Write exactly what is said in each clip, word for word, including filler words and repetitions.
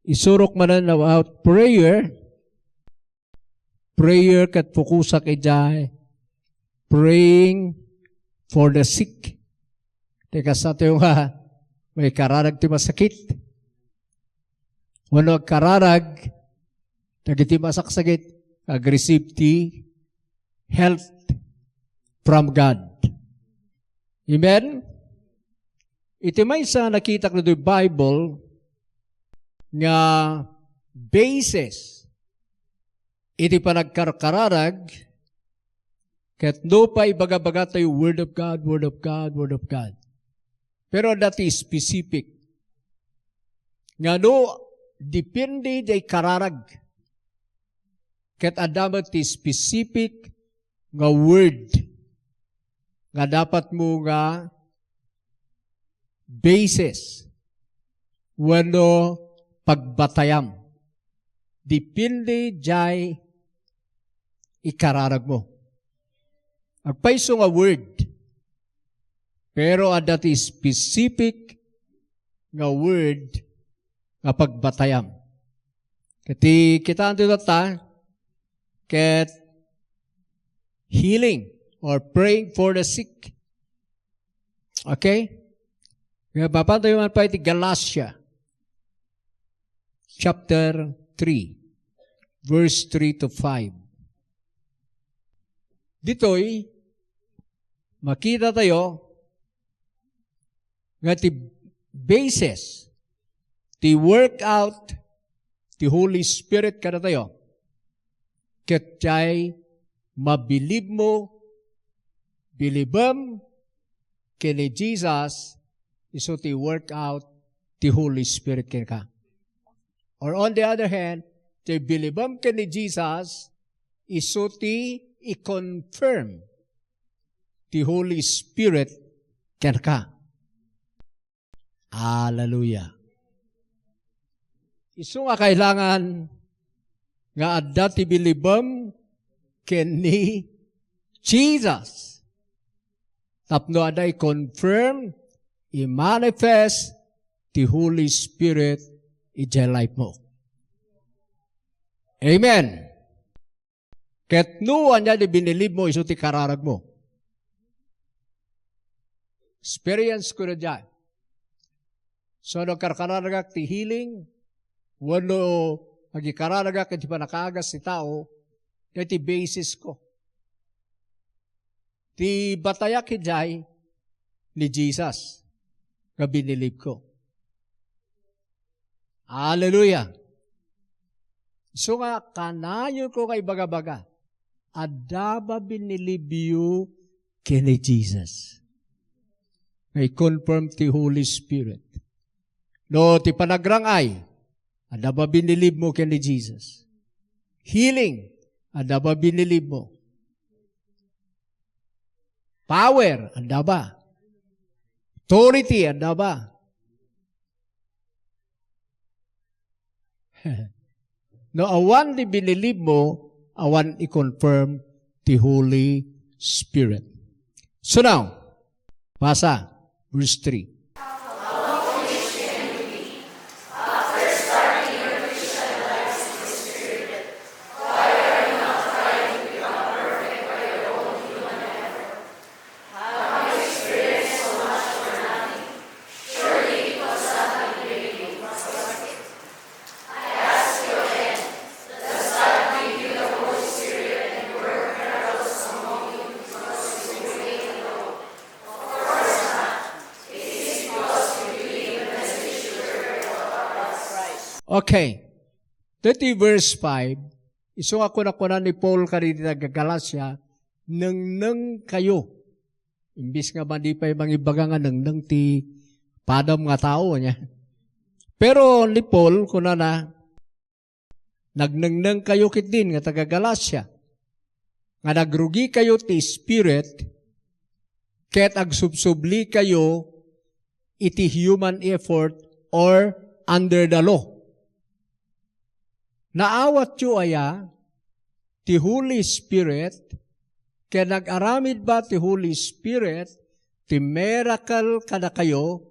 Isurok manen about prayer. Prayer ket fokusak idiay praying for the sick. Ti kasta tayo nga maikararag ti masakit. Wenno agkararag dagiti masaksakit, ag-receive ti health from God. Amen? Iti maysa nakitak ditoy Bible nga basis iti panagkarkararag, ket nupay ibaga-baga tayo, "Word of God, Word of God, Word of God." Pero adda ti specific. Nga no, depende diay kararag. Ket adda met ti specific nga word nga dapat mo nga basis wenno pagbatayam. Depende diay ikararag mo. Agpayso nga word, pero adda ti specific nga word nga pagbatayam. Ket ti kitaen ti tatta, ket healing or praying for the sick. Okay? Nga, mapan tayo man pay iti Galatia chapter three, verse three to five. Ditoy, makita tayo nga ti basis, ti workout ti Holy Spirit kadatayo, ket diay mabilibmo, bilibem ken ni Jesus, isu ti workout ti Holy Spirit kenka. Or on the other hand, ti bilibem ken ni Jesus, isu ti i-confirm ti Holy Spirit kenka. Hallelujah. Isu nga kailangan nga adda ti bilibem ken ni Jesus. Tapno adda i-confirm, i-manifest ti Holy Spirit idiay life mo. Amen. Ket no ania ti binilib mo, isu ti kararag mo. Experience ko na diay. So, no karkararagak ti healing, wenno agikararagak iti pannakaagas ti tao, daytoy basis ko. Ti batayak idiay ni Jesus nga binilib ko. Hallelujah! Isu nga, kanayon ko nga ibaga-baga, adda ba binilibyo ken ni Jesus? Nga i-confirm ti Holy Spirit. No, ti panagrang-ay, adda ba binilib mo ken ni Jesus? Healing, adda ba binilib mo? Power, adda ba? Authority, adda ba? No, awan ti binilib mo, awan i-confirm ti Holy Spirit. So now, basa, verse three. Okay. Daytoy verse five, isu nga kunakuna ni Paul kadagiti taga-Galacia, "Nengnengkayo." Imbis nga madi pay mangibaga nga nengneng ti padam nga tao, ania. Pero ni Paul, kunana, "Nagnengnengkayo ketdin nga taga-Galacia, nga nagrugikayo ti Spirit, ket agsubsublikayo iti human effort or under the law." Naawatyo aya ti Holy Spirit, ken nag-aramid ba ti Holy Spirit ti miracle kadakayo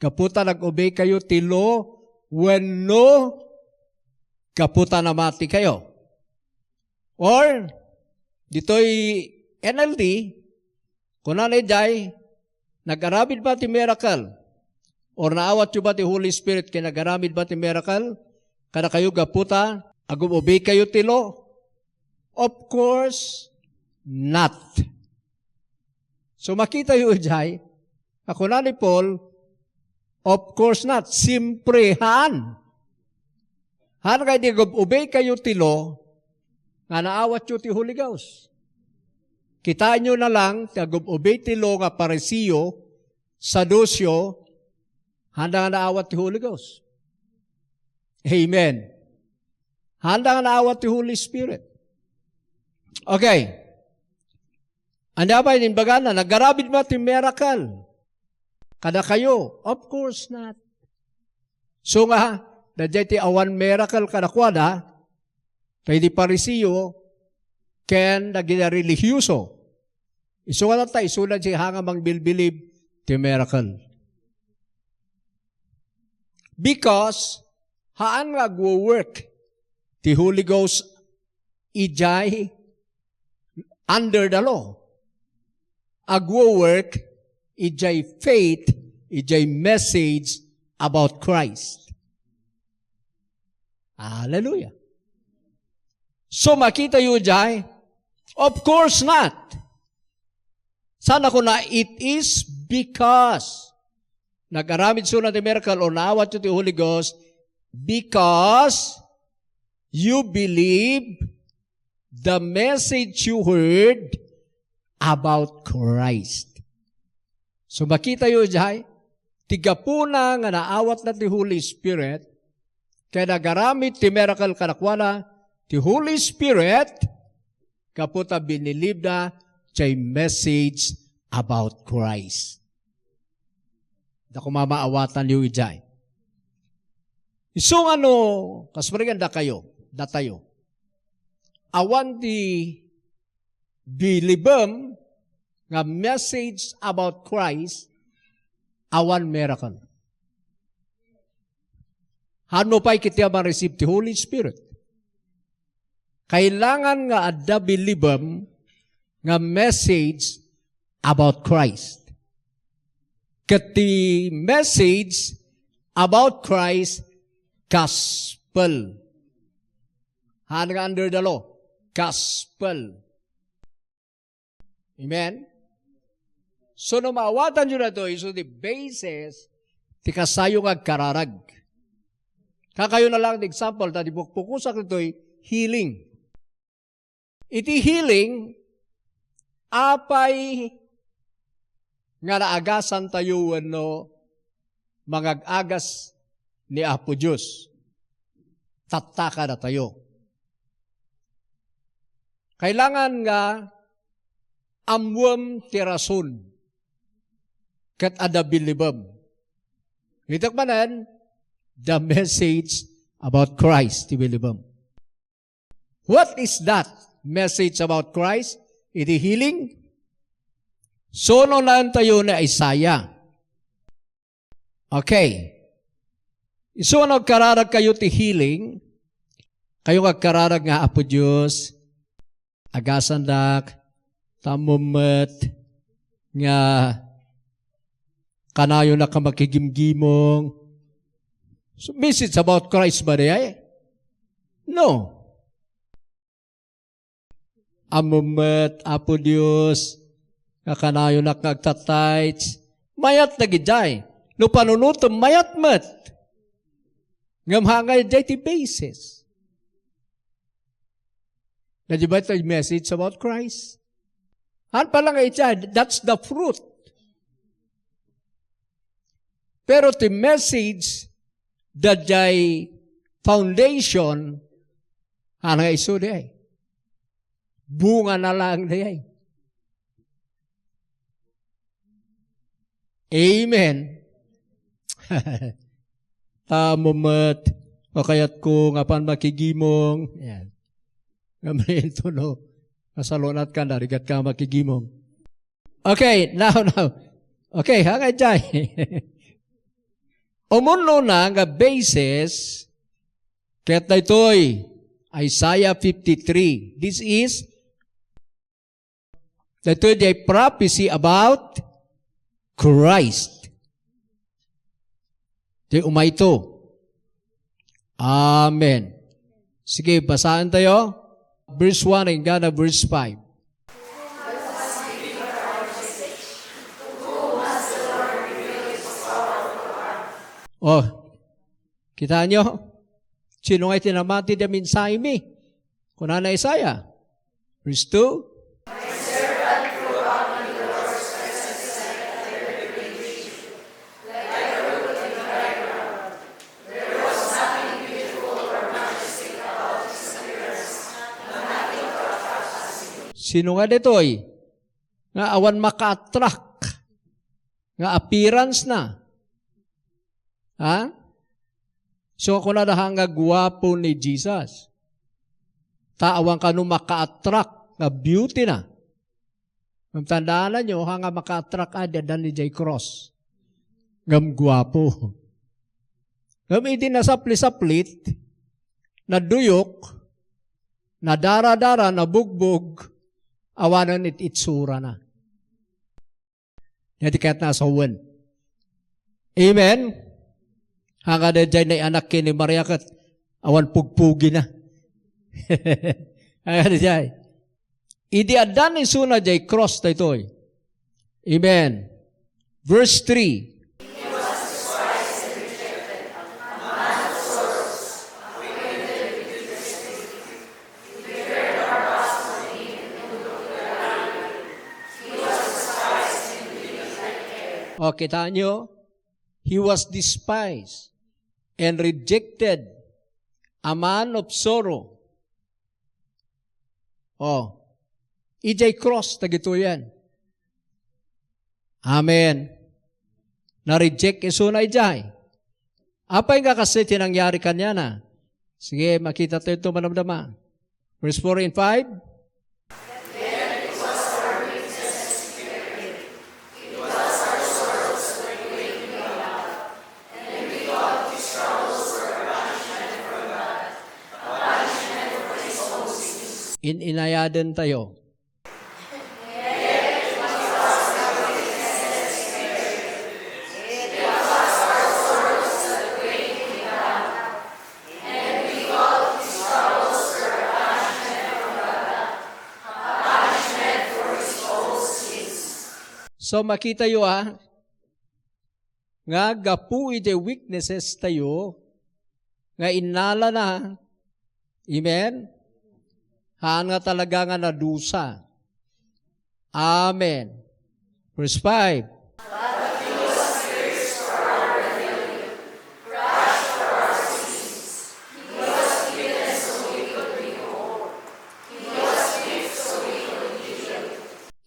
gapu ta nag-obeykayo ti law wenno gapu ta namati kayo. Or, ditoy N L T, kunana idiay, nagaramid ba ti miracle? Or naawatyo ba ti Holy Spirit ken nagaramid ba ti miracle kadakayo gapu ta agub-obey kayo ti law? Of course not. So makitayo idiay, a kuna ni Paul, "Of course not." Simpre, haan. Haan nga idi agub-obey kayo ti law, nga naawatyo ti Holy Ghost. Kitaenyo na lang ti agub-obey ti law nga Pariseo, Saduceo, haanda nga naawat ti Holy Ghost. Amen. Haanda nga naawat ti Holy Spirit. Okay. Ania pay ti imbagana? Nagaramid ba ti miracle kadakayo? Of course not. So nga, daydiay ti awan miracle kadakuada, daydi Pariseo, ken dagiti relihioso. Isu nga tatta, isu daydiay nga mangbilbilib ti miracle. Because, haan nga agwo-work ti Holy Ghost idiay under the law. Agwo-work idiay faith, idiay message about Christ. Hallelujah. So, makitayo idiay? Of course not. Saan a kuna, it is because nagaramid isuna ti miracle o naawatyo ti Holy Ghost because you believe the message you heard about Christ. So, makitayo idiay, ti gapuna nga naawatna ti Holy Spirit, kaya nagaramid ti miracle kadakuada, ti Holy Spirit, gapu ta binilibda ti message about Christ. Da koma maawatanyo idiay. Isu nga no, kas marigan dakayo, datayo. Awan ti bilibem nga message about Christ, awan miracle. Haan mo pay ketdi a ma-receive ti Holy Spirit? Kailangan nga adda bilibem nga message about Christ. Ket ti message about Christ, gospel. Haan nga under the law, gospel. Amen? So, no maawatanyo daytoy, isu ti basis ti kasayo nga agkararag. Kakayo na lang ti example, ta ti pukpukosak ditoy, healing. Iti healing, apay nga naagasantayo wenno mangag-agas ni Apo Dios? Tatta kadatayo. Kailangan nga ammuem ti rason ket adda bilibem. Itek manen, the message about Christ ti bilibem. What is that message about Christ? Iti healing? Sunonaentayo ni Isaiah. Okay. Isu nga agkararag kayo ti healing, kayo nga agkararag nga, "Apo Dios, agasandak, ta ammom met nga kanayonak a makigimgimong." So, message about Christ ba diay? No. Ammom met, Apo Dios, nga kanayonak nga agtatayds. Mayat dagidiay. No panunotem, mayat met. Ngem haan nga idiay ti basis. Daydiay ba ti message about Christ? Haan pay la nga idiay, that's the fruit. Pero ti message, daydiay foundation, haan nga isu diay? Bunga na lang diay. Amen. Ta ammom met, kakayatko nga apan makigimong. Yan. Amen. Tuno. Kasalunat ka, narigat ka makigimong. Okay, now, now. Okay, hangay jay. Umunona nga basis Ket daytoy, Isaiah fifty-three. This is, daytoy diay prophecy about Christ. Diay umayto. Amen. Sige, basaentayo. Verse one, enggana verse five. Oh, kitaenyo? Sino nga ti namati diay mensahemi? Kunana Isaiah, verse two, sino nga ditoy nga awan maka-attract nga appearance na? Ha? So, kunada nga guapo ni Jesus. Ta awan kano maka-attract nga beauty na. Ngem tandaananyo, ha nga maka-attract a, di addan idiay cross. Ngem guapo. Ngem idi nasaplisaplit, naduyok, nadaradara, nabugbog, awanen it itsurana. Daydi kayat na a sawen. Amen? Hanga daydiay naianak ken ni Maria ket awan pugpugina. Hanga daydiay. Idi addan isuna diay cross daytoy. Amen. Verse three. O, kitaenyo? He was despised and rejected, a man of sorrow. O, idiay cross, dagitoyen. Amen. Na-reject isuna idiay. Apay nga kas iti nangyari kaniana? Sige, makitatayo ito madamdama. Verse four and five. In-inayadentayo. So, makitayo, ah, nga gapu iti weaknesses tayo, nga innalana, amen? Haan nga talaga nga nadusa. Amen. Verse five.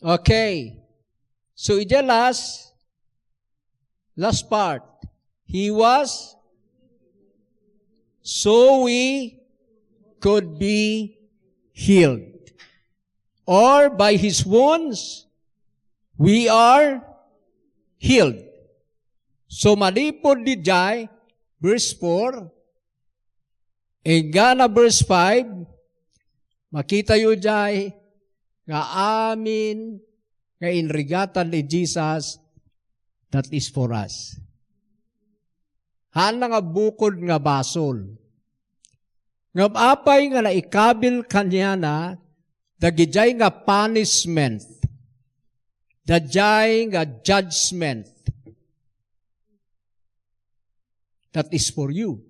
Okay. So, iti last, last part. He was so we could be healed. Or by his wounds, we are healed. So, manipud diay, verse four, enggana verse five, makitayo diay nga amin nga inrigatan ni Jesus, that is for us. Haanna nga bukod nga basol. Ngem apay nga naikabil kaniana dagidiay nga punishment, daydiay nga judgment that is for you?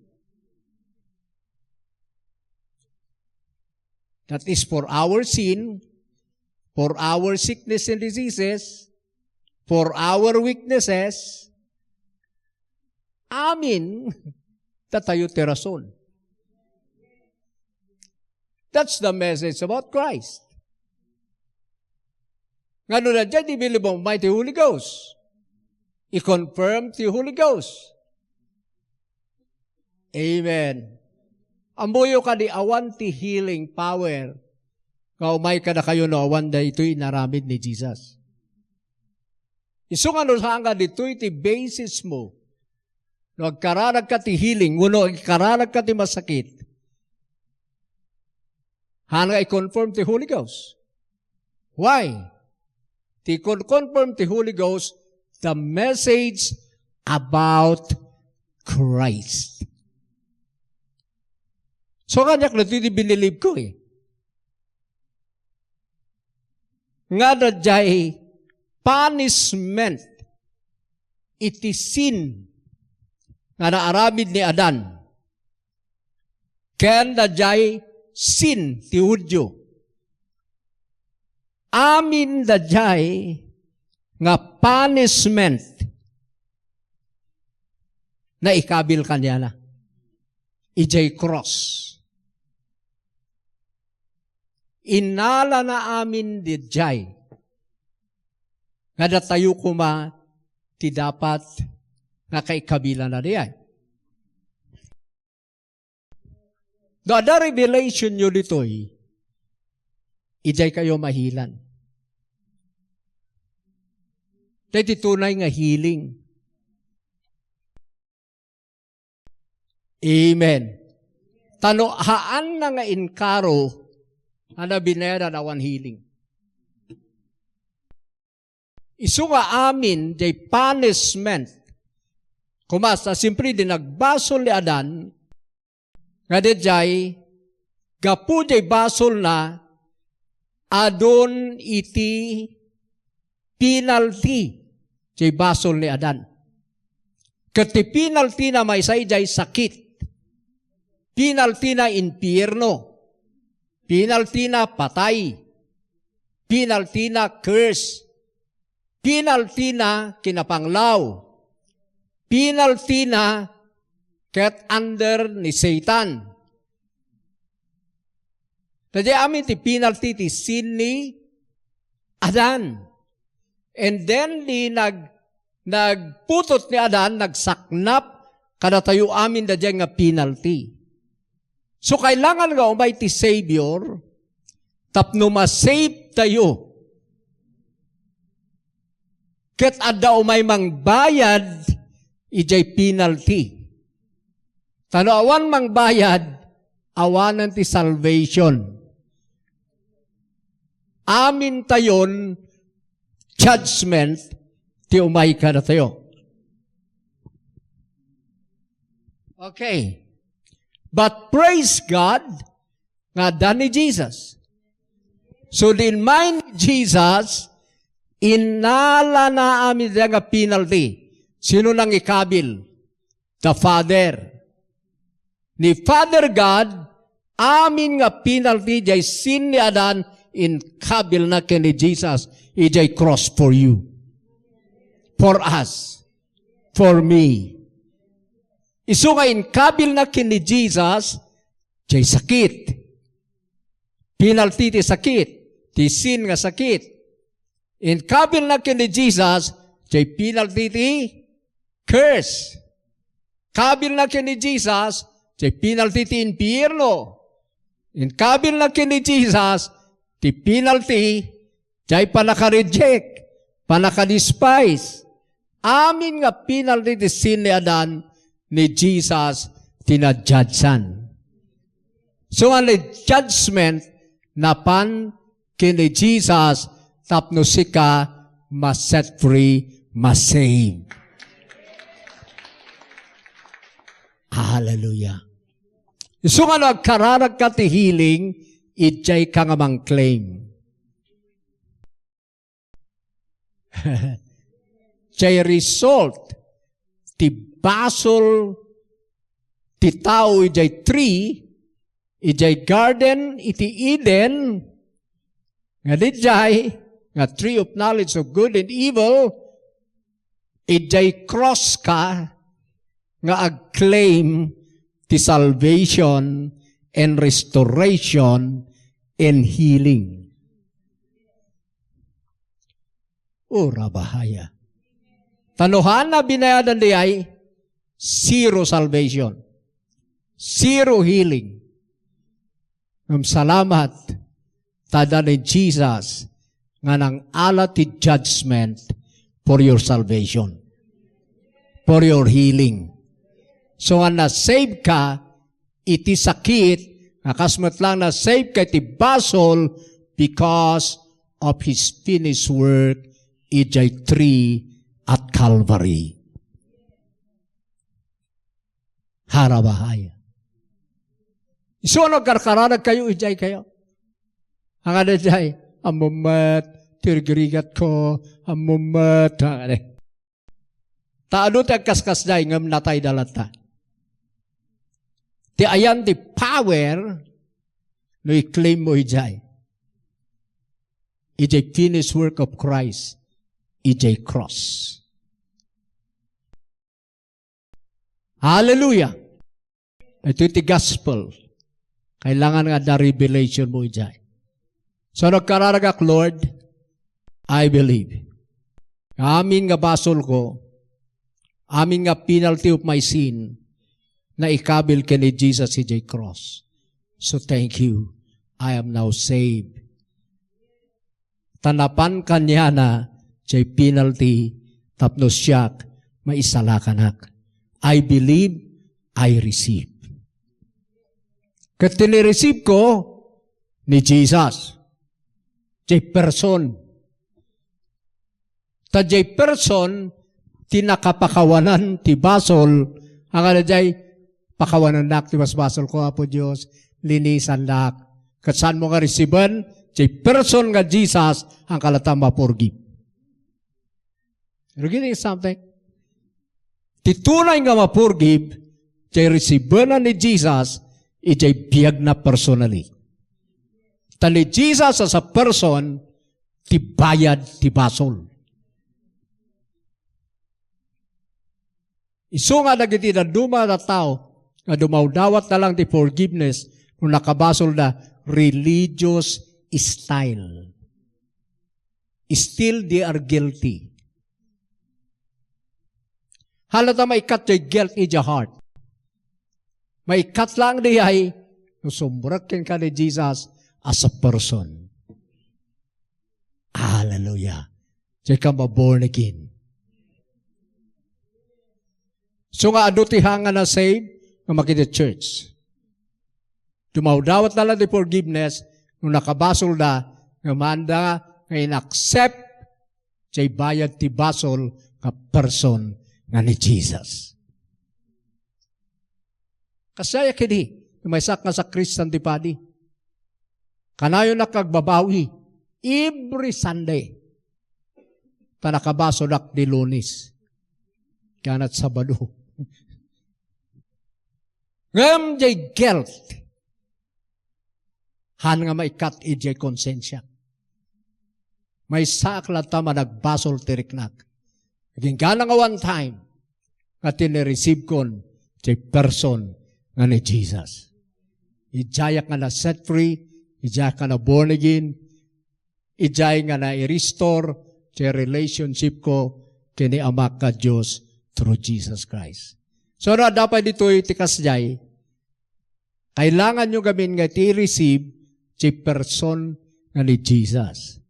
That is for our sin, for our sickness and diseases, for our weaknesses. Amin, datayo ti rason. That's the message about Christ. Nga no daydiay, di bilibong may ti Holy Ghost. I-confirm ti Holy Ghost. Amen. Ammoyo kadi awan ti healing power nga umay kadakayo no awan daytoy inaramid ni Jesus. Isu nga no saan nga ditoy ti basis mo, no agkararagka ti healing, wenno agkararagka ti masakit, Haan nga i-confirm ti Holy Ghost. Why? Ti con-, confirm ti Holy Ghost, the message about Christ. So, kaniak na ti binilib ko eh. Nga daydiay punishment iti sin nga naaramid ni Adan. Ken daydiay sin ti Judio. Amin daydiay nga punishment naikabil kaniana. Idiay cross. Innalana amin daydiay nga datayo koma ti dapat nga kaikabilana daydiay. No adda revelation yo ditoy, idiay kayo mahilan. Daytoy ti tunay nga healing. Amen. Ta no haanna nga inkaro, ania binayadan awan healing. Isu nga amin, jay punishment. Koma, sa simpre di nagbasol ni Adan, nga dayjay, gapu jay basolna, adun iti penalty, jay basol ni Adan. Ket ti penaltyna maysa idiay sakit. Penaltyna impierno. Penaltyna patay. Penaltyna curse. Penaltyna kinapanglaw. Penaltyna ket under ni Satan. Dayjay amin ti penalty ti sin ni Adan. And then, di nag-, nagputot ni Adan, nagsaknap kadatayo amin dayjay nga penalty. So, kailangan nga umay ti Savior tapno ma-save tayo. Ket adda umay mangbayad idiay penalty. Ta no awan mangbayad, awanen ti salvation. Amin tayon judgment ti umay kadatayo. Okay. But praise God, nga adda ni Jesus. So, di in mind ni Jesus, innalana amin dayta nga penalty. Sino nangikabil? The Father. Ni Father God, amin nga penalty jay sin ni Adan, inkabilna ken ni Jesus, idiay cross for you. For us. For me. Isu nga inkabilna ken ni Jesus, jay sakit. Penalty ti sakit, ti sin nga sakit. Inkabilna ken ni Jesus, jay penalty ti curse. Kabilna ken ni Jesus, jay penalty ti impierno. Inkabilna ken ni Jesus, ti penalty, jay pannaka-reject, pannaka-despise. Amin nga penalty ti sin ni Adan, ni Jesus ti na-judgean. So, nga ni judgment, napan ken ni Jesus, tapno sika ma-set free, ma-save. Hallelujah. Isu nga no agkararagka ti healing, idiay ka nga mang-claim. Jay result ti basol ti tao idiay tree, idiay garden iti Eden, nga dijay, nga tree of knowledge of good and evil, idiay cross ka nga ag-claim ti salvation and restoration and healing. O, rabahaya. Ta no haanna binayadan diay, zero salvation. Zero healing. Ngem salamat, ta adda ni Jesus nga nang-ala ti judgment for your salvation, for your healing. So, nga na-save ka iti sakit Nga kas met lang na save ka iti basol because of His finished work idiay tree at Calvary. Harabahay. Isu a nagkarkararag kayo, idiay kayo. Ang ada jay, ammom met, ti rigrigat ko, ammom met, ang ada. Ta adu ti agkaskasdiay, ngem natayda latta. Ti ayan ti power, no i-claim mo idiay. Idiay finished work of Christ, idiay cross. Hallelujah! Ito ti gospel. Kailangan nga adda revelation mo idiay. So, nagkararagak, Lord, I believe. Amin nga basol ko, amin nga penalty of my sin, naikabil ken ni Jesus idiay cross. So, thank you. I am now saved. Ta napan kaniana jay penalty tapno siak maisalakanak. I believe, I receive. Ket ti ni-receive ko ni Jesus, jay person. Ta jay person ti nakapakawanan ti basol, nga adda jay pakawanannak ti basbasol ko, Apo Dios, linisannak. Ket saanmo nga resiben jay person nga Jesus, haan ka latta ma-forgive. Are you getting something? Ti tunay nga ma-forgive, jay resibenan ni Jesus, idiay biagna personally. Ta ni Jesus as a person, ti bayad ti basol. Isu nga dagiti dadduma a tattao nga dumawdawatda lang ti forgiveness no nakabasolda, religious style. Still, they are guilty. Hala ta maikkat jay guilt idiay heart. Maikkat lang diay no sumrek kenka ni Jesus as a person. Hallelujah. Diay ka ma-born again. So nga adu ti hanga na save nga makita church. Dumawdawatda lang ti forgiveness no nakabasolda nga maanda nga in-accept jay bayad ti basol nga person nga ni Jesus. Kasaya kadi, maysak nga sakristan ti padi. Kanayon a kagbabawi every Sunday. Ta nakabasolak di Lunes. Kanat Sabado. Ngem jay guilt, haan nga maikkat idiay konsensia. Maysaak latta managbasol ti riknak. Agingga nga one time, nga ti ni-receive kon jay person nga ni Jesus. Idiayak nga na-set free, idiayak nga na-born again, idiay nga na-restore ti relationship ko ken ni Amak a Dios through Jesus Christ. So, no adda pay ditoy ti kasdiay, kailanganyo ngamin nga iti i-receive ti person nga ni Jesus.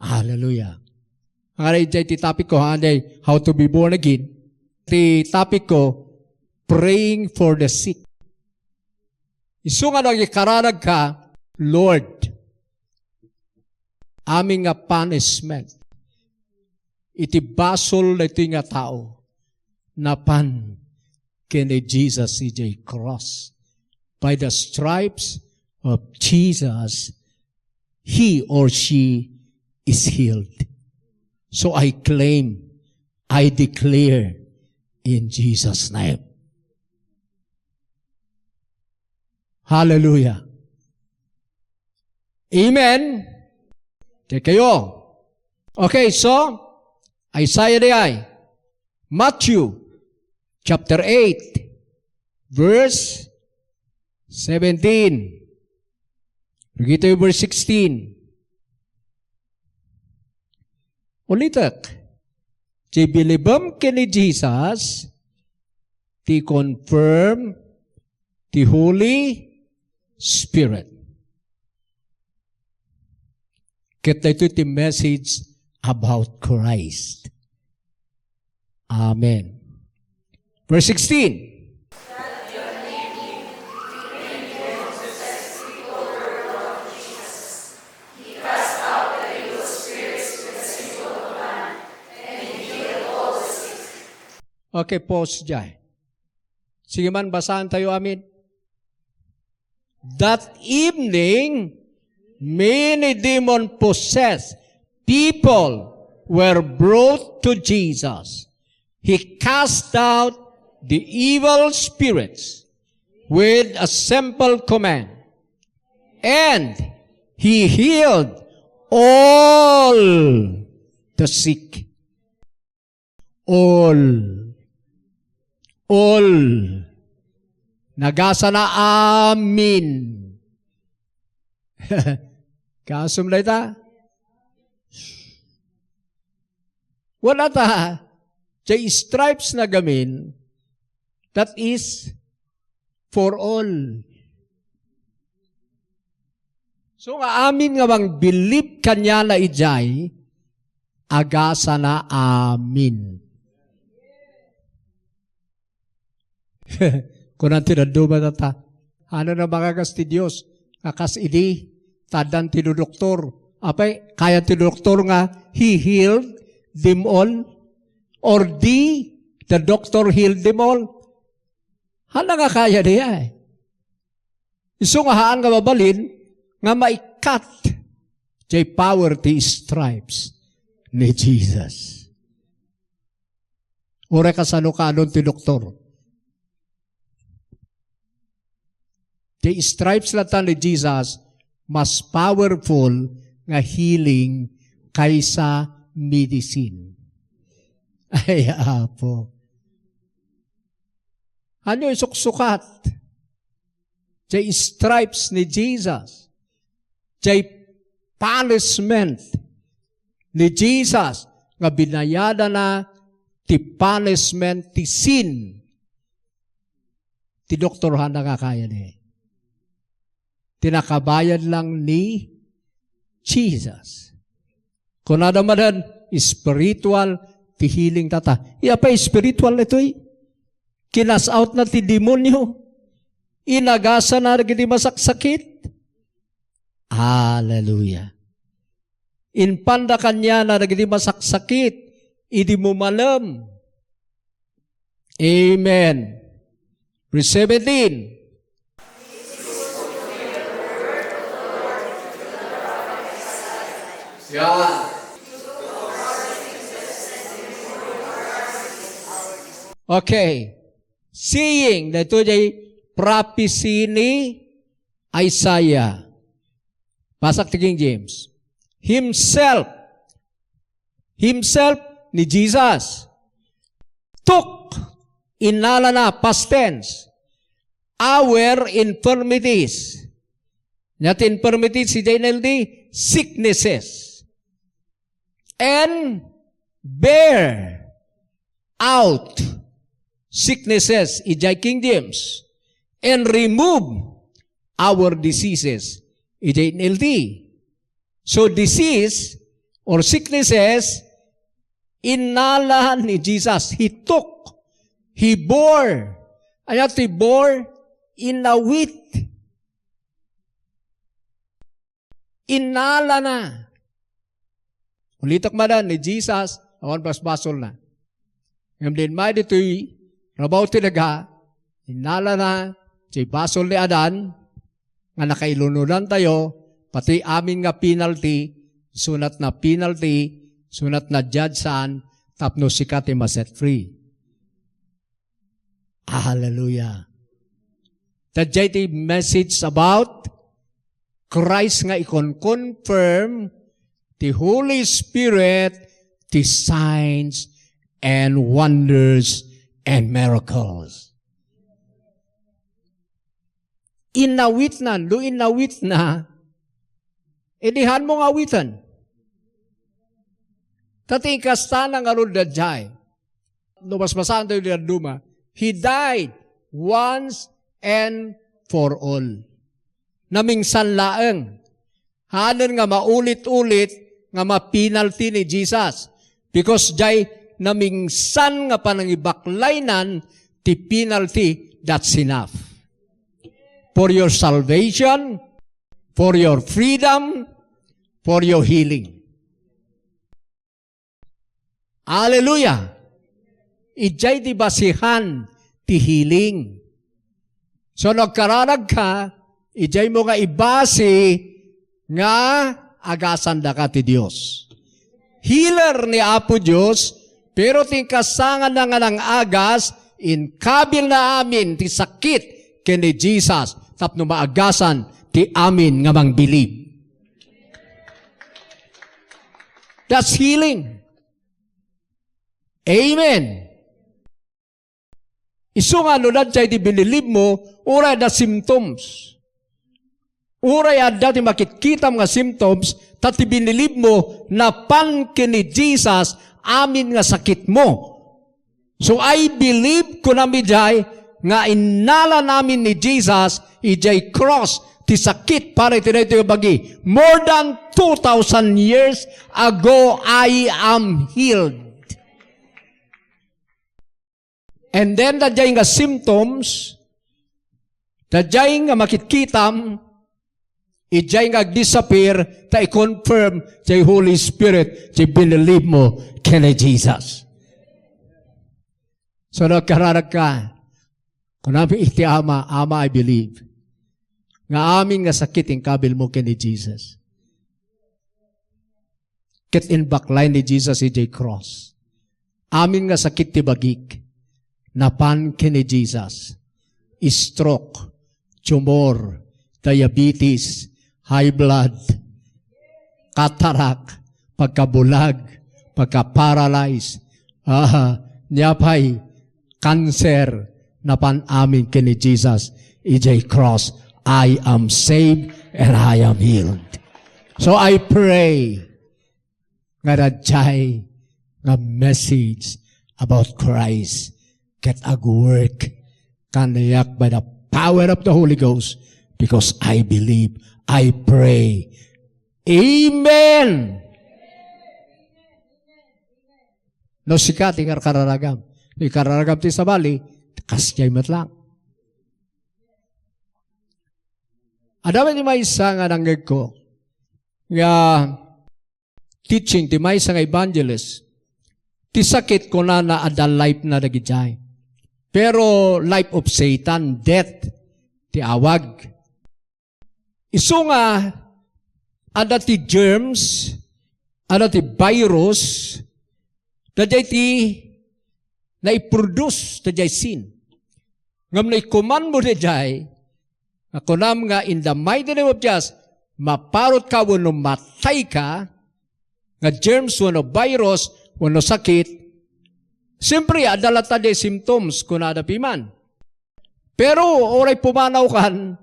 Hallelujah. Nga idiay ti topic ko, ha, day, how to be born again. Ti topic ko, praying for the sick. Isu nga nagikararag ka, Lord, amin nga punishment iti basol daytoy nga tao, napan ken ni Jesus idiay cross. By the stripes of Jesus, he or she is healed. So I claim, I declare in Jesus' name. Hallelujah. Amen. Diay kayo. Okay, so, Isaiah diay. Matthew chapter eight, verse seventeen. Read it, verse sixteen. Ulitek, ti bilibem ken ni Jesus, ti confirm ti Holy Spirit. Ket daytoy ti message about Christ. Amen. Verse sixteen. Okay, pause diay. Sige man, basahan tayo amin. That evening, many demon-possessed people were brought to Jesus. He cast out the evil spirits with a simple command, and he healed all the sick. All. All. Nagasana amin. Kaasum dayta? Wala ta. Jay stripes na gamin, that is for all. So nga amin nga mangbilib kaniana idiay, agasana amin. Kunan ti dadduma data, "Ano na mangagas ti Dios nga kas idi, ta addan ti dodoktor? Apay, kaya ti doktor nga he healed them all? Or the, the doctor healed them all?" Hala nga kaya diay. Isu nga haan nga mabalin nga maikkat jay power ti stripes ni Jesus. Uray kasano kanon ti doktor. Ti stripes latta ni Jesus, mas powerful nga healing kaysa medicine. Ay, Apo. Ano isuksukat? Jay stripes ni Jesus. Jay punishment ni Jesus nga binayadana ti punishment ti sin. Ti doktor haan nga kaya ni. Ti nakabayad lang ni Jesus. Kunada manen, spiritual ti healing data. Apay spiritual itoy? Kinas out na ti demonyo. Inagasana dagiti masaksakit. Hallelujah. Impanda kaniana dagiti masaksakit idi mumalem. Amen. Verse seventeen. Yan. Okay. Seeing, daytoy jay prophecy ni Isaiah. Basak ti King James. Himself, himself ni Jesus took, innalana, past tense, our infirmities. Nia ti infirmities, idiay N L T, sicknesses. And bear out sicknesses, idiay King James, and remove our diseases, idiay N L T. So disease or sicknesses, innala ni Jesus. He took, he bore. Ania ti bore? Inawit. Innalana. Ulitek manen ni Jesus, awan basbasolna. Ngem diay immay ditoy rabaw ti daga, innalana ti basol ni Adan nga nakailunodantayo, pati amin nga penalty, isunat na penalty, isunat na judge saan, tapno sika ti ma-set free. Hallelujah. Daydiay ti message about Christ nga ikon-confirm ti Holy Spirit, ti signs and wonders and miracles. Inawitna, no inawitna, idi haanmo nga awiten. Ta ti ikastana ngarud daydiay. No basbasaantayo ti dadduma, He died once and for all. Namingsan laeng. Haanen nga maulit-ulit nga ma-penalty ni Jesus. Because jay namingsan nga panangibaklaynan ti penalty, that's enough. For your salvation, for your freedom, for your healing. Hallelujah. Idiay ti basihan ti healing. So, no agkararagka, idiaymo nga ibasi nga agasandaka ti Dios. Healer ni Apo Dios, pero ti inkasanganna nga nang-agas, inkabilna amin ti sakit ken ni Jesus tapno maagasan ti amin nga mangbilib. That's healing. Amen. Isu nga no daydiay ti binilibmo, uray adda symptoms. Uray adda ti makitkitam nga symptoms, ta ti binilibmo, napan ken ni Jesus, amin nga sakitmo. So I believe, kunam idiay, nga innalan amin ni Jesus, idiay cross, ti sakit para iti daytoy a bagi. More than two thousand years ago, I am healed. And then, daydiay nga symptoms, daydiay nga makitkitam, idiay nga agdisappear, ta i-confirm ti Holy Spirit, ti binilibmo ken ni Jesus. So, nagkararag ka, kunam iti Ama, "Ama, I believe." Nga amin nga sakit, inkabilmo ken ni Jesus. Ket inbaklay ni Jesus idiay cross. Amin nga sakit ti bagik, napan ken ni Jesus. Stroke, tumor, diabetes, high blood, cataract, pagkabulag, pagka-paralyze, ah, nia pay, cancer, napan amin ken ni Jesus, idiay cross, I am saved and I am healed. So I pray, nga daydiay nga message about Christ ket agwork kaniak by the power of the Holy Ghost, because I believe, I pray. Amen. No sika ti karkararagam, no ikararagam ti sabali, kasdiay met lang. Adda met ti maysa nga nangngegko nga teaching ti maysa nga evangelist, ti sakit, kunana, adda life na dagidiay. Pero life of Satan, death, ti awag. Isu nga, adda ti germs, adda ti virus, daydiay ti naiproduce daydiay sin. Ngem no ikumanmo daydiay, nga kunam nga, "In the mighty name of Jesus," maparotka wenno matayka, nga germs wenno virus wenno sakit, siyempre, adda latta diay symptoms, kunada piman. Pero, uray pumanawkan,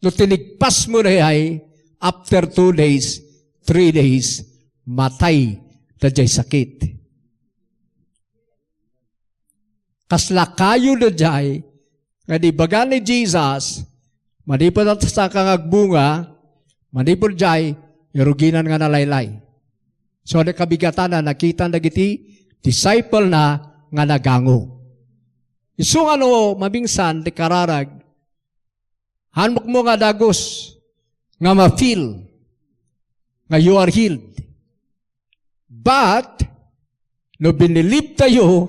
no tinigpasmo daydiay, after two days, three days, matay daydiay sakit. Kasla kayo daydiay, nga di baga ni Jesus, manipud a saka nga agbunga, manipud diay, iruginan nga nalaylay. So, di kabigatan a nakitan dagiti disciple na nga nagango. Isu nga no, mabingsan, ti kararag, Haanmo nga dagus nga ma-feel nga you are healed. But, no binilib tayo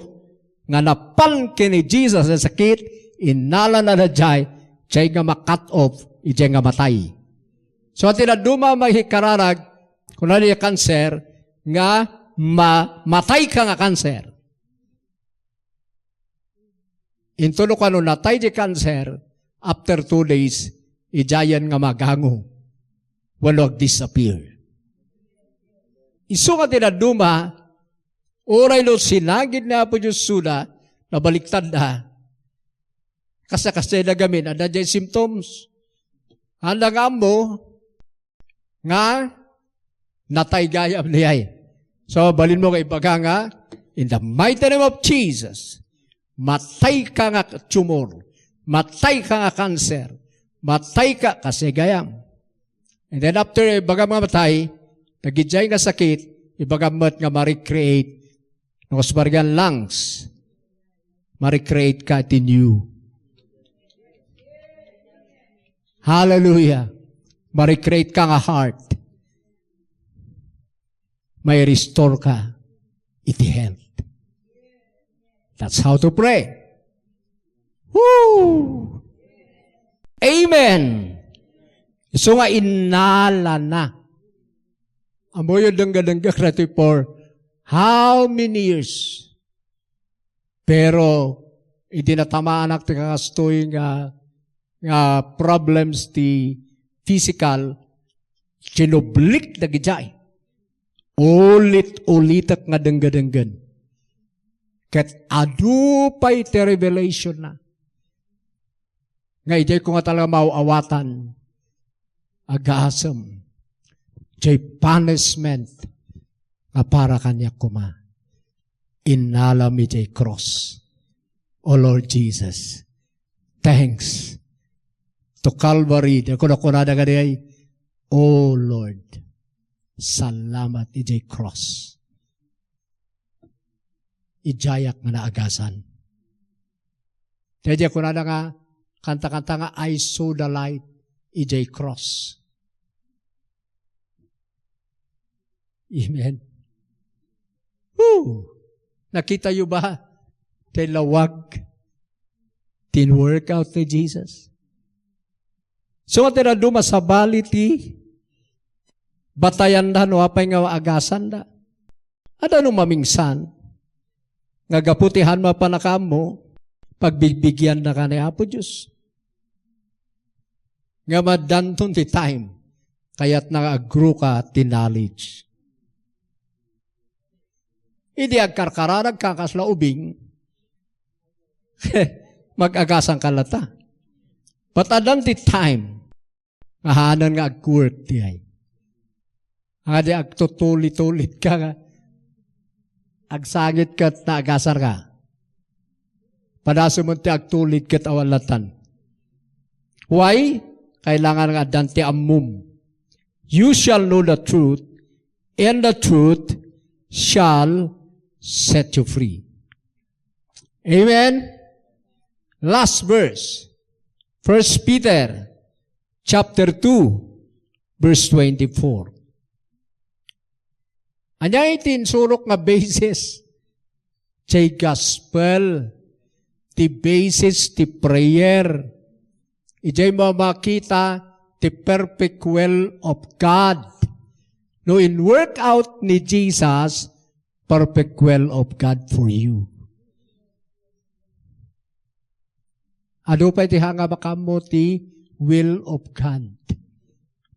nga napan ken ni Jesus a sakit, innalana daydiay, diay nga ma-cut off, idiay nga matay. So, ti dadduma, makikararag, kuna ni cancer, nga ma-, matay ka nga cancer. Into no kano natay di cancer, after two days, idiayen nga magango wenno ag-disappear. Isu nga ti dadduma, uray no sinagid ni Apo Dios isuda, nabaliktadda. Kasta-kasta da gamin, adda diay symptoms. Anda nga ammo, nga natay gayam diay. So, balinmo nga ibaga nga, "In the mighty name of Jesus, matay ka nga tumor, matay ka nga cancer, matay ka kasi gayam." And then after ibagam nga matay, dagidiay nga sakit, ibagam met nga ma-recreate, no, kas bargan lungs, ma-recreate ka ti new. Hallelujah. Ma-recreate ka nga heart. Mai-restore ka iti health. That's how to pray. Woo! Amen. Isu nga innalana. Ammoyo, dengga-dengga daytoy for how many years? Pero idi natamaanak ti kakastoy nga, nga problems ti physical, kinublik dagidiay. Ulit-ulitek nga dengga-denggen. Ket adu pay ti revelation na. Nga idiay ko nga talaga maaw-awatan, agasem, jay punishment nga para kaniak koma. Innalam idiay cross. O Lord Jesus, thanks to Calvary. Di ko nakunada nga diay, "O Lord, salamat idiay cross. Idiayak nga naagasan." Daydiay kunada nga, kanta-kanta nga, "I saw the light idiay cross." Amen. Woo! Nakita yo ba? Tay lawag. Tin workout ni Jesus. So, nga tinaduma sabali ti batayanda no apay nga agasanda. Adda no mamingsan nga gapu ti haan mapanakaammo, pagbigbigiannaka ni Apo Dios. Nga maddanton ti time, kayatna nga agruka ti knowledge. Idi agkarkararagka kasla ubing, mag-agasanka latta. But addan ti time, nga haanen nga agkuwek diay. Nga di agtutulitulit ka nga agsangit ket naagasarka. Padasem ti agtulid ket awan lattan. Why? Kailangan nga addan ti ammom. "You shall know the truth, and the truth shall set you free." Amen? Last verse. First Peter chapter two, verse twenty-four. Ania iti insurok nga basis? Jay gospel, ti basis ti prayer. Ijay mamakita ti perfect will of God. No in work out ni Jesus, perfect will of God for you. Adu pay ti hanga makaammo ti will of God.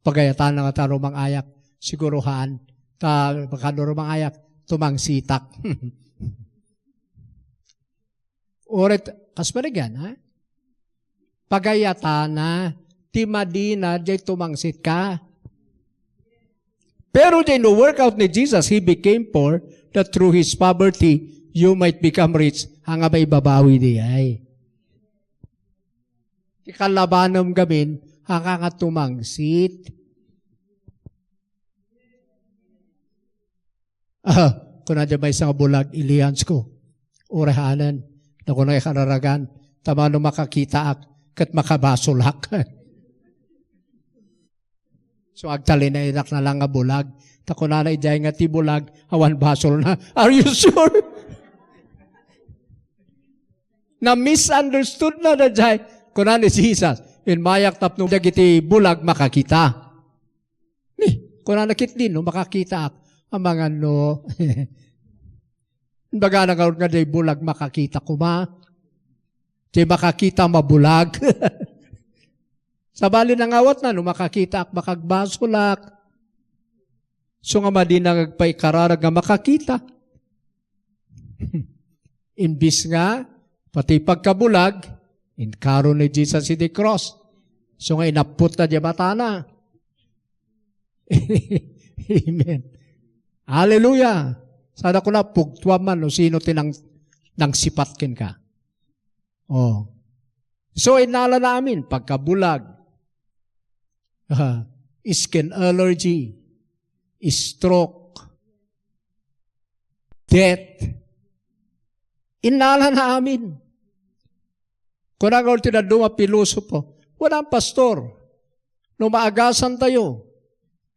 Pagayatana nga ta rumang-ayak, siguro haan, ta bakano rumang-ayak, tumangsitak. Uray, kas panagan, ha? Pagayatana, ti madina, jay tumangsit ka. Pero jay no work out ni Jesus, he became poor, that through his poverty, you might become rich. Anga maibabawi diay. Ti kalabanem gamin, anga nga tumangsit. Ah, kuna di maysa nga bulag, ilians ko. Uray hanen, nakuna kararagan, ta mano makakitaak, ket makabasolak. So, agtalinaedak na lang nga bulag. Ta kunana idiay nga ti bulag, awan basolna. Are you sure? Na-misunderstood na daydiay. Kuna ni Jesus, "Immayak tapno dagiti bulag makakita." Ni, kunana, "Ket dino makakitaak?" Amangan no. Bagana ngarud nga di bulag makakita koma. Di makakita mabulag. Sabali nangawatna, no makakitaak, makagbasolak. So nga madina nga agpaikararag nga makakita. Imbis nga, pati pagkabulag, inkaro ni Jesus iti cross. So nga inapputna di matana. Amen. Hallelujah. Sana kuna pugtuam man no sino ti nang, nangsipat kenka. Oh. So, innalana amin, pagkabulag, ah, skin allergy, stroke, death. Innalana amin. Kuna nga ultimo dadduma pilosopo, "Wala, pastor. No maagasan tayo,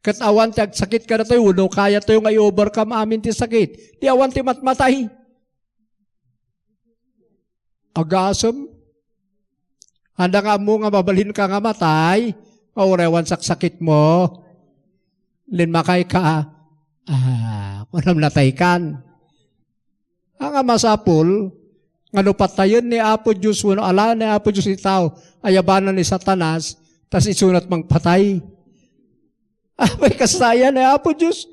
ket awan ti agsakit kadatayo, no kaya tayo nga i-overcome amin ti sakit, di awan ti matmatay." Agasem. Anda nga ammo nga mabalinka nga matay, nga uray awan saksakitmo. Linmakayka, ah, kunam nataykan. Nga masapul, nga no patayen ni Apo Dios wenno alaen ni Apo Dios ti tao, ayabanan ni Satanas, tas isunat mangpatay. Apay, kasaya ni Apo Dios.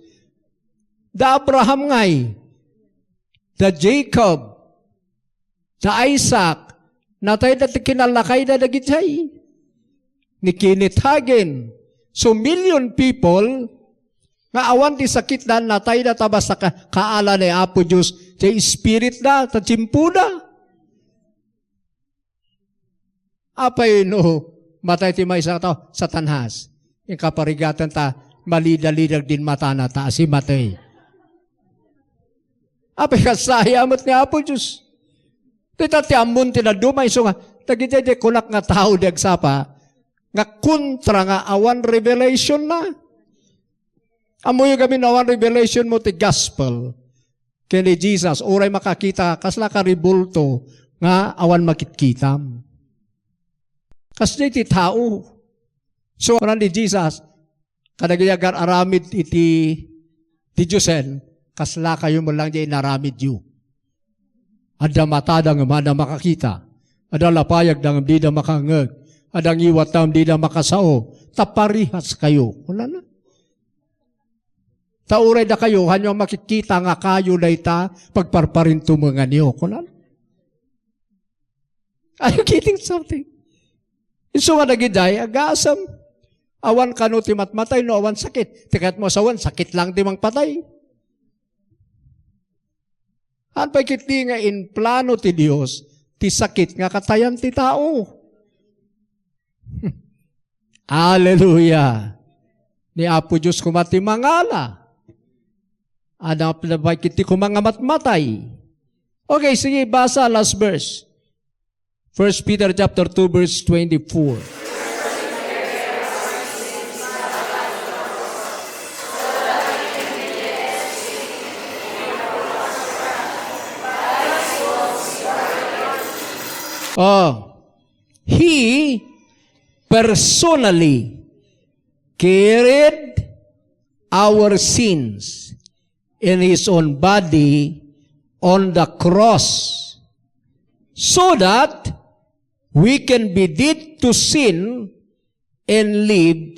Da Abraham ngay, da Jacob, da Isaac, natayda ti kinalakayda dagidiay. Ni Kenneth Hagin, so million people, nga awan ti sakitda, natayda ta basta ka-, kaala ni Apo Dios, ti spiritda, ta tiempoda. Apay no matay ti maysa nga tao? Satanas. Ing kaparigatanta, malidalidag din matana, ta asimatey. Apay kasaya met ni Apo Dios. Dita ti ammon ti dadduma, isu nga, dagiti di kunak nga tao di agsapa, nga kontra nga awan revelation na. Ammoyo gamin awan revelation mo ti gospel. Ken ni Jesus, uray makakita, kasla ka rebulto nga awan makitkitam. Kasdi ti tao. So, kunan ni Jesus, kadagiti agar-aramid iti, ti Diosen, kasla kayo mo lang di inaramidyo. Adda matada ngem adda makakita. Adda lapayagda ngem dida makangngeg. Adda ngiwatta ngem dida makasao. Ta parehas kayo. Kunana. Ta uray dakayo, hanyo a makikita nga kayo dayta pagparparintumenganyo, kunan. Are you getting something? Isu nga dagidiay, agasem. Awan kano ti matmatay no awan sakit. Ti kayat mo asawen, sakit lang ti mangpatay. Haan pay ketdi nga implano ti Dios, ti sakit nga katayan ti tao. Hallelujah! Ni Apo Dios koma ti mangala. Adda pay ketdi koma nga matmatay. Okay, sige, basa, last verse. First Peter chapter two, verse twenty-four. Oh, He personally carried our sins in His own body on the cross, so that we can be dead to sin and live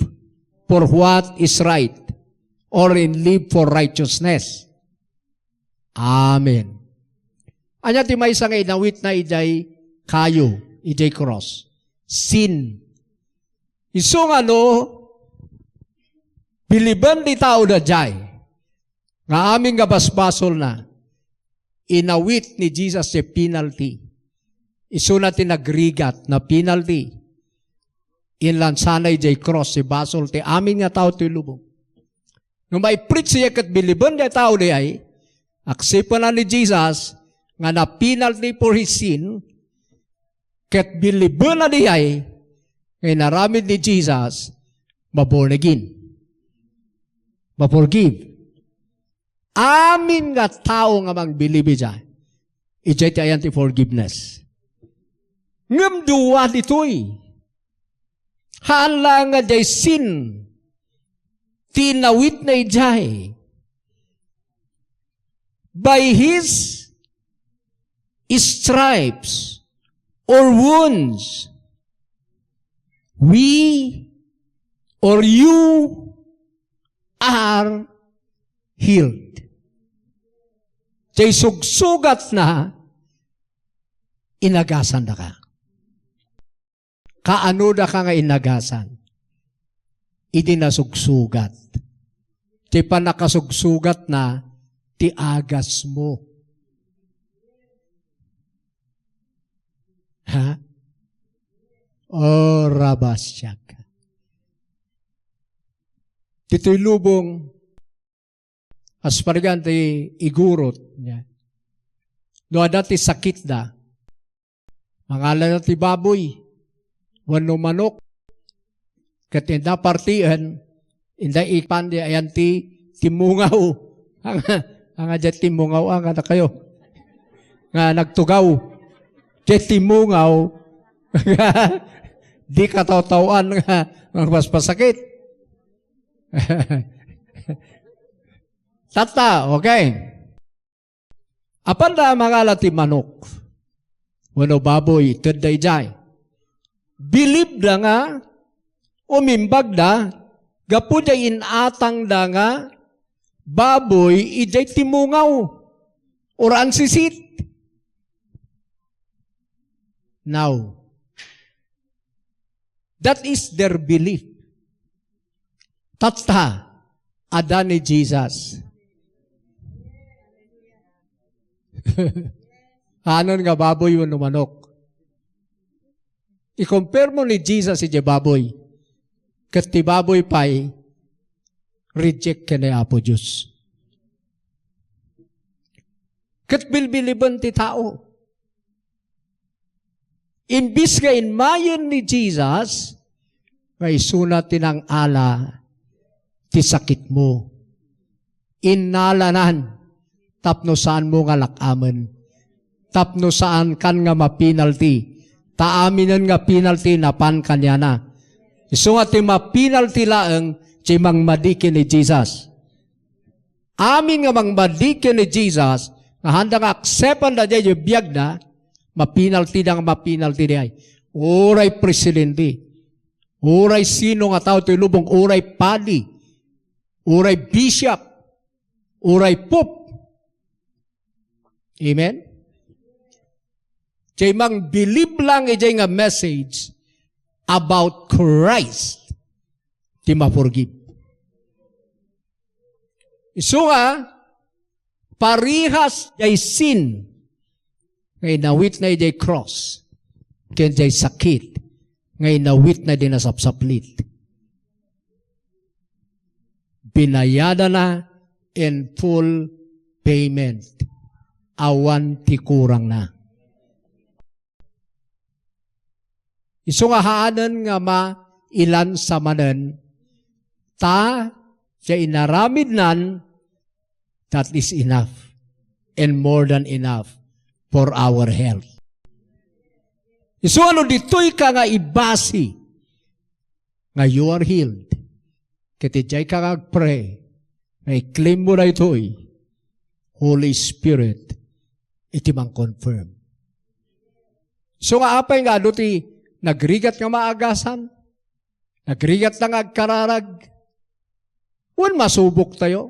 for what is right, or in live for righteousness. Amen. Ania ti maysa nga inawitna idiay kayo, idiay cross? Sin. Isu nga no, biliben ti tao daydiay, nga amin nga basbasolna, inawit ni Jesus ti penalty. Isuna ti nagrigat na penalty. Inlansana idiay cross ti basol ti amin nga tao ti lubong. No maipreach siya ket biliben ti tao diay, akseptana ni Jesus nga na penalty for his sin, ket bilibena diay nga inaramid ni Jesus, ma-born again. Ma-forgive. Amin nga tao nga mangbilib idiay, idiay ti ayan ti forgiveness. Ngem dua ditoy. Haan laeng nga diay sin ti inawitna idiay. By his stripes or wounds, we or you are healed. Diay sugsugatna, inagasandaka. Kaanodaka nga inagasan? Idi nasugsugat. Ti pannakasugsugatna, ti agasmo. Ha? O, rabasyak. Ditoy lubong, asparigan ti igurot niya. No adda ti sakitda, mangalada ti baboy, wenno manok, ket inda partien, inda ipan di ayan ti timmungaw. Anga, anga diay timmungaw, anga na kayo. Nga nagtugaw. Diay timungaw, di katawtaw-an nga mangpaspasakit. Tatta, okay. Apanda a mangala ti manok wenno baboy, itedda idiay. Bilibda nga umimbagda gapu diay in-atangda nga baboy idiay timungaw or ansisit. Now, that is their belief. Tatta, adda ni Jesus. Anon nga baboy wenno manok? I-compare mo ni Jesus idiay baboy. Ket ti baboy pay, reject ken ni Apo Dios. Ket bilbiliben ti tao. Imbis nga inmayen ni Jesus, nga isuna ti nangala ti sakitmo. Innalanan tapno saanmo nga lak-amen. Tapno saankan nga mapenalty. Ta aminen nga penalty napan kaniana. Isu nga ti mapenalty laeng ti mangmadi ken ni Jesus. Amin nga mangmadi ken ni Jesus, nga haanda nga akseptanda diay biagda, mapenalty da nga mapenalty diay. Uray presidente, uray sino nga tao ti lubong, uray padi, uray bishop, uray pope. Amen? Diay mangbilib lang idiay nga message about Christ ti ma-forgive. Isu nga, parehas diay sin nga inawitna idiay cross, ken diay sakit nga inawitna idiay nasapsaplit. Binayadana in full payment. Awan ti kurangna. Isu nga haanen nga mailansa manen, ta diay inaramidnan, that is enough and more than enough for our health. Isu ano ditoy ka nga ibasi nga you are healed. Ket idiay ka nga agpray, nga i-claim mo daytoy, Holy Spirit iti mang-confirm. So nga apay nga adu ti nagrigat nga maagasan, nagrigat nga agkararag, wen masubok tayo.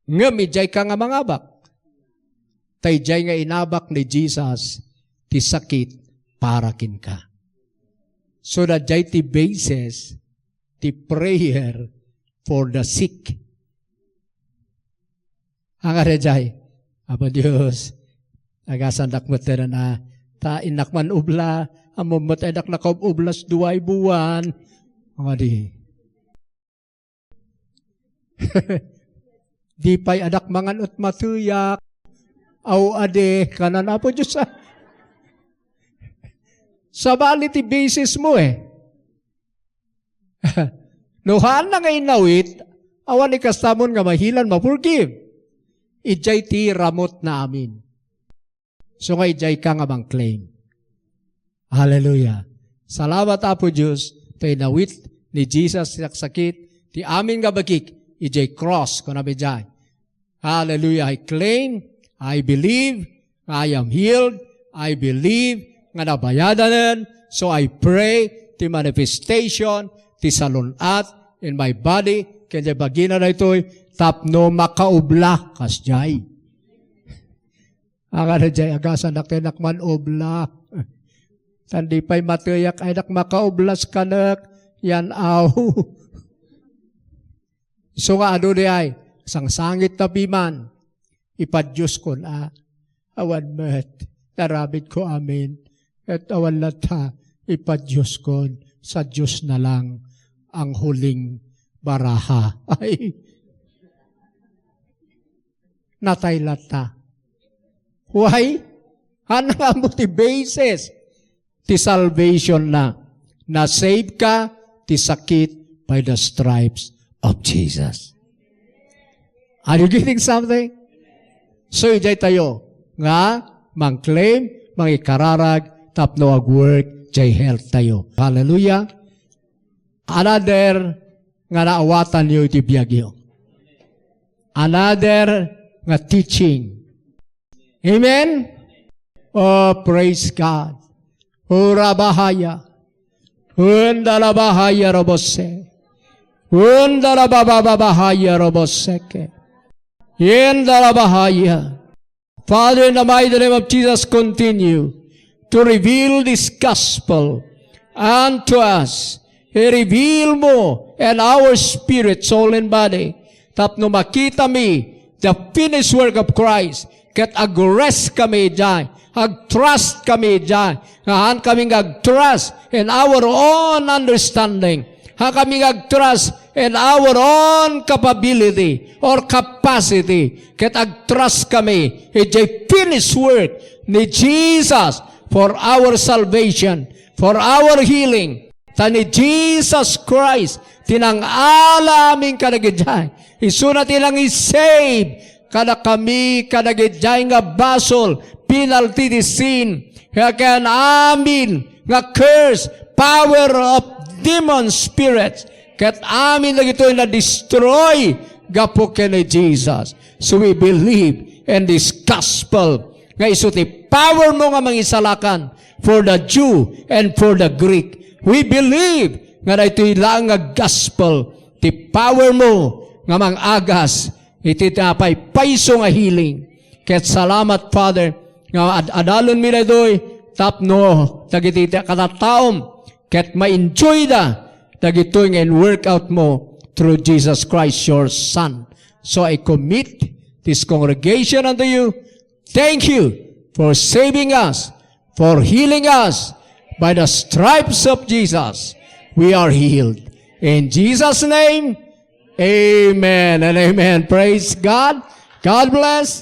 Ngem idiay ka nga mangabak. Ta idiay nga inabak ni Jesus ti sakit para kenka. So, daydiay ti basis ti prayer for the sick. Nga daydiay, Apo Dios, agasandak met a, ta innak man ubla, ammom met a diak nakaub-ublas duay buwan. Nga di. Di pay adak mangan et mateyak. Aw, adi, kanan Apo Dios, a. Sabali ti basis mo, e. No haanna nga inawit, awan ikastamon nga mahilan ma-forgive. Idiay ti ramutna amin. So nga idiay ka nga mang-claim. Hallelujah. Salamat, Apo Dios, ta inawit ni Jesus ti saksakit, ti amin nga bagik, idiay cross, kunam idiay. Hallelujah. I claim, I believe, I am healed, I believe, nga nabayadanen, so I pray, ti manifestation, ti salun-at, in my body, ken diay bagina daytoy, tapno makaubla, kasdiay. Nga daydiay, agasandak ta innak man ubla. Tan di pay mateyak, ay, diak makaublas kanek, yan, aw. So nga adu diay, sangsangit ta piman, ipadioskon, a, awan met, naramidko amin, et awan latta, ipadioskon, sa Dios na lang ang huling baraha. Ay. Natay latta. Why? Haanna nga ammo ti basis ti salvation na. Na-save ka ti sakit by the stripes of Jesus. Are you getting something? So, idiay tayo nga mang-claim, mangikararag tapno ag-work jay health tayo. Hallelujah! Another nga naawatanyo iti biagyo. Another nga teaching. Amen? Oh, praise God. Hura bahaya. Hunda la bahaya robose. Hunda la bababa bahaya roboseke. Yenda la bahaya. Father, in the mighty name of Jesus, continue to reveal this gospel unto us. I-reveal mo in our spirit, soul, and body. Tapno makita mi the finished work of Christ. Ket ag-rest kami jay. Ag-trust kami jay. Nga haan kami nga ag-trust in our own understanding. Haan kami nga ag-trust in our own capability or capacity. Ket ag-trust kami iti finished work ni Jesus for our salvation, for our healing. Ta ni Jesus Christ, ti nang-ala amin kadagiti jay. Isuna ti nang-save kadakami kadagiti jay nga basol, penalty ti sin. Kaya ken amin nga curse, power of demon spirits, ket amin dagitoy na-destroy gapu ken ni Jesus. So we believe in this gospel nga isu ti power mo nga mangisalakan for the Jew and for the Greek. We believe nga daytoy laeng nga gospel ti power mo nga mangagas iti tinapay payso nga healing. Ket salamat, Father, nga ad-adalonmi daytoy tapno dagiti ti katataom ket ma-enjoyda dagitoy nga in-workout mo through Jesus Christ, your Son. So I commit this congregation unto you. Thank you for saving us, for healing us. By the stripes of Jesus, we are healed. In Jesus' name, amen and amen. Praise God. God bless.